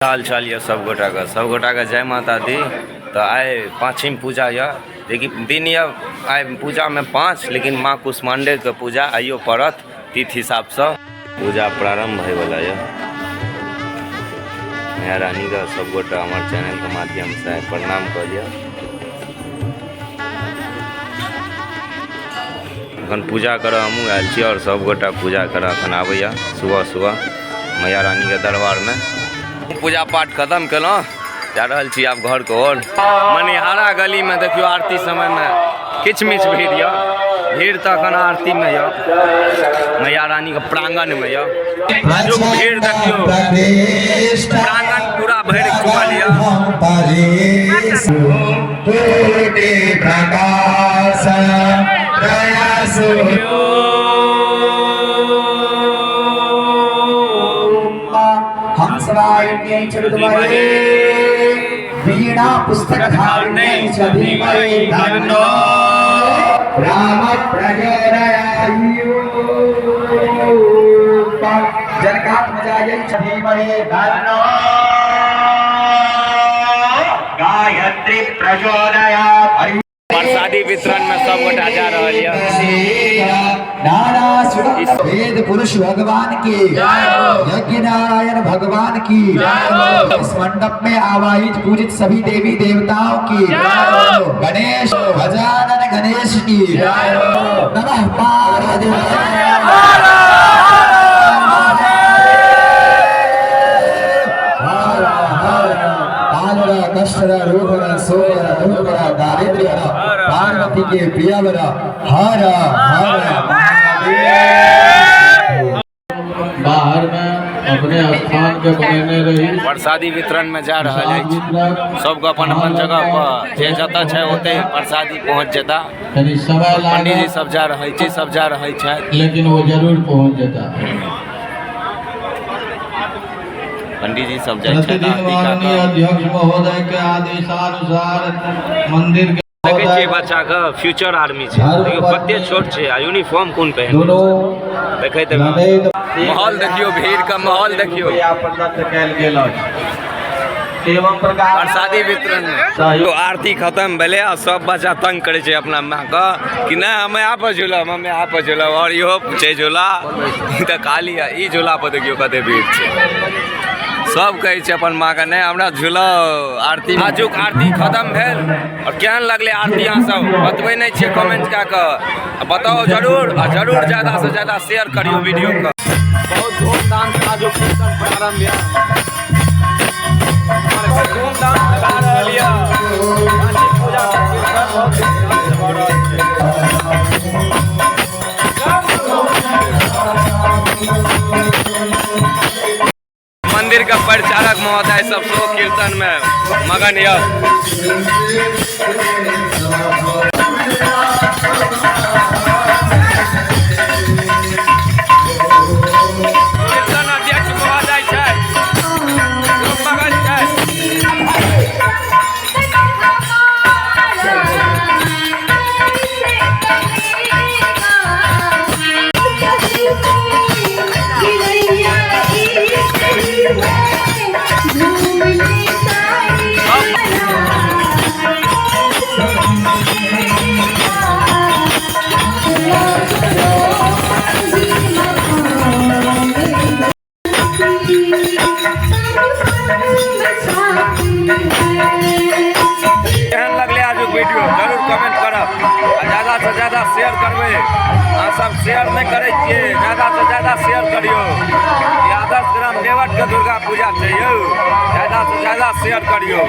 हाल चाल यऽ सब गोटाके जय माता दी। तऽ आइ पाँचिम पूजा यऽ, लेकिन दिन यऽ आइ पूजामे 5, लेकिन माँ कुष्माण्डेके पूजा आइयो पड़त तिथि हिसाबसँ। पूजा प्रारम्भ होइवला यऽ। मैया रानीके सब गोटा हमर चैनलके माध्यमसँ आइ प्रणाम कऽ लिअ। एखन पूजा करऽ हमहूँ आयल छी आओर सब गोटा पूजा करऽ एखन आबैया सुबह सुबह मैया रानीके दरबारमे। पूजा पाठ खत्म केलहुँ, जा रहल छी आब घरके ओर। मनिहारा गलीमे देखियौ आरती समयमे किचमिच भीड़ यऽ, भीड़ तऽ एखन आरतीमे यऽ, मैया रानीके प्रांगणमे यऽ। आजुक भीड़ देखियौ, प्रांगण पूरा भरि चुकल यऽ। वीणा पुस्तक धारिण्यै च धीमहि तन्नो राम प्रचोदयात्। जनकात्मजायै च धीमहि तन्नो गायत्री प्रचोदयात्। प्रसादी वितरण में सब गोटा जा रहल यऽ। वेद पुरुष भगवान की, यज्ञ नारायण भगवान की, इस मंडप में आवाहित पूजित सभी देवी देवताओं की, गणेश गजानन गणेश की नमः पार्वती। कष्टहर रोगहर शोकहर दुर्गहर दारिद्र्यहर पार्वती के प्रियवर हर हर महादेव। बाहर में अपने स्थान के बनेने रही। प्रसादी वितरण में जा रहल अछि, सबके अपन अपन जगह पर जे जतऽ छै ओतै प्रसादी पहुँच जेता। कनी समय लागत, पंडीजी सब जा रहल छी, सब जा रहल छथि, लेकिन वो जरूर पहुँच जेता। पंडीजी सब जाइ छथि। प्रतिदिन माननीय अध्यक्ष महोदय के आदेशानुसार मंदिर के देखै छियै बच्चा के फ्यूचर आर्मी छै, देखियौ कते छोट छै आ यूनिफॉर्म कोन पहिने दोनों देखैत ननैद। माहौल देखियौ, भीड़ के माहौल देखियौ। प्रदत्त कयल गेल अछि एवं प्रकार प्रसादी वितरण में सहयोग। आरती खत्म भेलै आ सब बच्चा तंग करै छै अपना माँ के कि नहि हम यहाँ पर झूलब, हम यहाँ पर झूलब। और इहो छै झूला, ई तऽ खाली है, ई झूला पर देखियौ कते भीड़ छै। सब कहै छै अपन माँ के नहि हमरा झूलाओ। आरती आजुक आरती खत्म भेल और केहन लगलै आरती अहाँ सब बतबै नहि छियै, कमेंट कए कऽ बताउ जरूर, आ जरूर ज्यादा से ज्यादा शेयर करियौ वीडियो के। बहुत धूमधाम से आजुक कीर्तन प्रारंभ यऽ, धूमधाम से भए रहल यऽ। काशी पूजा के कीर्तन बहुत धूमधाम से भऽ रहल छै। मंदिर के प्रचारक महोदय सब सेहो कीर्तन में मगन यऽ। कीर्तन अध्यक्ष महोदय छथि, खूब मगन छथि। केहन लगलै आजुक वीडियो जरूर कमेंट करब आ ज्यादा से ज्यादा शेयर करबै। अहाँ सब शेयर नहि करै छियै, ज्यादा से ज्यादा शेयर करियौ। ई आदर्श ग्राम नेवट के दुर्गा पूजा छै यौ, ज्यादा से ज्यादा शेयर करियौ।